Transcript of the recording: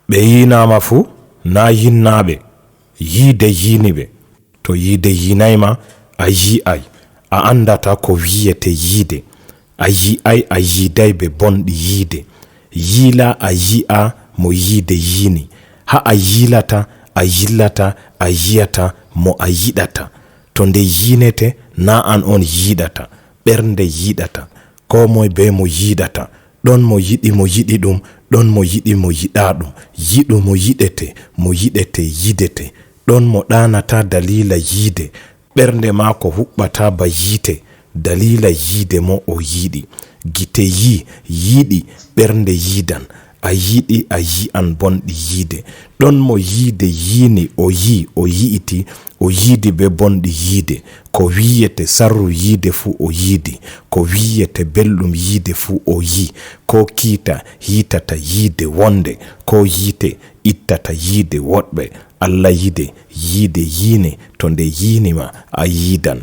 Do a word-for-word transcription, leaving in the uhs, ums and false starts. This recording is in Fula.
Ɓe yiinaama fuu, naa yinnaaɓe, yiide yiini ɓe. To yiide yiinaay ma, a yi'aay, a anndataa ko wi'etee yiide. A yi'aay, a yiidaay bee bonɗi yiide. Yiila a yi'a mo yiide yiini. Haa a yiilata, a yillataa, a yi'ataa mo a yiɗataa. To nde yiinetee, naa an on yiɗata, ɓernde yiɗata. Koo moy bee mo yiɗata. Ɗon mo yiɗi mo yiɗi ɗum, ɗon mo yiɗi mo yiɗaa ɗum. Yiɗu mo yiɗetee, mo yiɗetee yiidetee. Ɗon mo ɗaanataa daliila yiide, ɓernde maako huɓɓataa ba yiite, daliila yiide mo o yiɗi. Gite yii, yiɗi, ɓernde yiidan. A yiɗi a yi'an bonɗi yiide. Ɗon mo yiide yiini o yii, o yi'iti, o yiidi bee bonɗi yiide. Ko wi'etee sarru yiide fuu o yiidi. Ko wi'etee belɗum yiide fuu o yii. Ko kiita hiitata yiide wonde, ko yiite ittata yiide woɗɓe. Allah yiide, yiide yiini, to nde yiini ma, a yiidan.